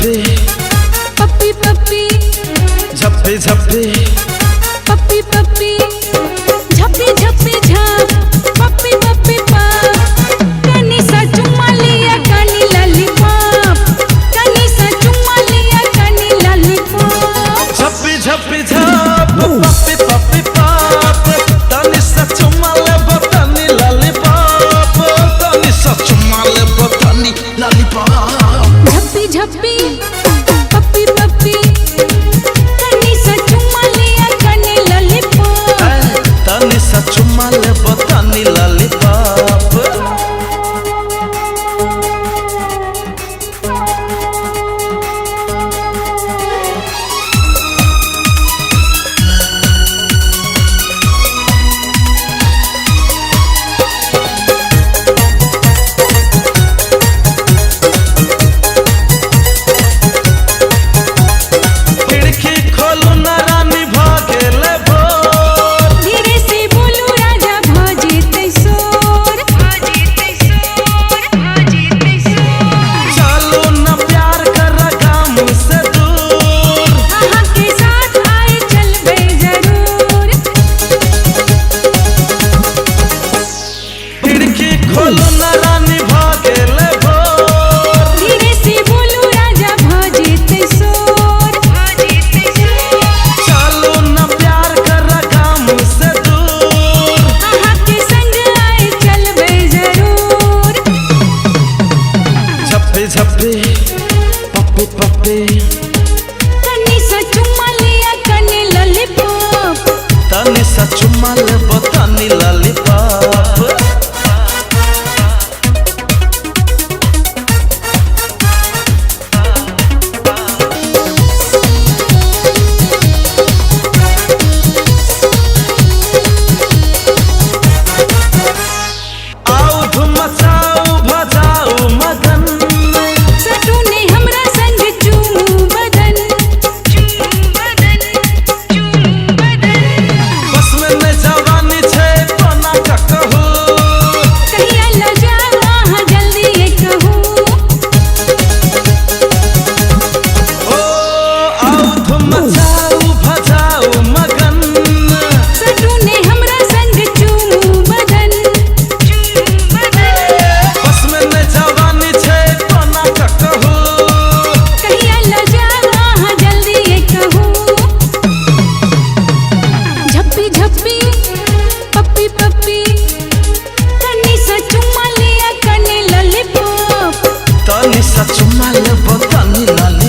झप्पी पप्पी पप्पी झप्पी झप्पी पप्पी पप्पी झप्पी झप्पी झप पप्पी पप्पी पप कनी सा चुम्मा लिया कनी लॉलीपॉप कनी सा चुम्मा लिया कनी लॉलीपॉप झप्पी झप्पी झप पप्पी पप्पी पप तनी सा चुम्मा लेबो तनी लॉलीपॉप तनी सा चुम्मा लेबो तनी लॉलीपॉप झप्पी झप्पी पप्पी पप्पी कनी सा चुम्मा लिया कनी लॉलीपॉप तनी सा चुम्मा लेबो तनी लॉलीपॉप। खिड़की खोलू ना रानी भागेले भोर धीरे से बोलू राजा भजते शोर भजते शोर भजते शोर चलू ना प्यार कर गाम से दूर अहाँ के साथ आए चलबे जरूर खिड़की खोलू ना रानी भागेले भोर धीरे से बोलू राजा भजते शोर भजते शोर चलू ना प्यार कर गाम से दूर अहाँ के संग आए चलबे जरूर झप्पी झप्पी पप्पी पप्पी कनी सा चुम्मा लिया कनी लॉलीपॉप तनी सा चुम्मा लेबो तनी लॉलीपॉप। आओ धूम मचाओ भजाओ मगन सटू ने हमरा संग चूमू बदन चूमू बदन चूमू बदन बस में न जवानी छे कोना का कहू कहिया ल जाओ अहाँ जल्दी ये कहू ओ आओ धूम मचाओ भजाओ मगन सटू ने हमरा संग चूमू बदन चूमू बदन बस में न जवानी छे कोना का कहू कहिया ल जाओ अहाँ जल्दी ये कहू झप्पी झप्पी पप्पी पप्पी कनी सा चुम्मा लिया कनी लॉलीपॉप तनी सा चुम्मा लेबो तनी लॉलीपॉप।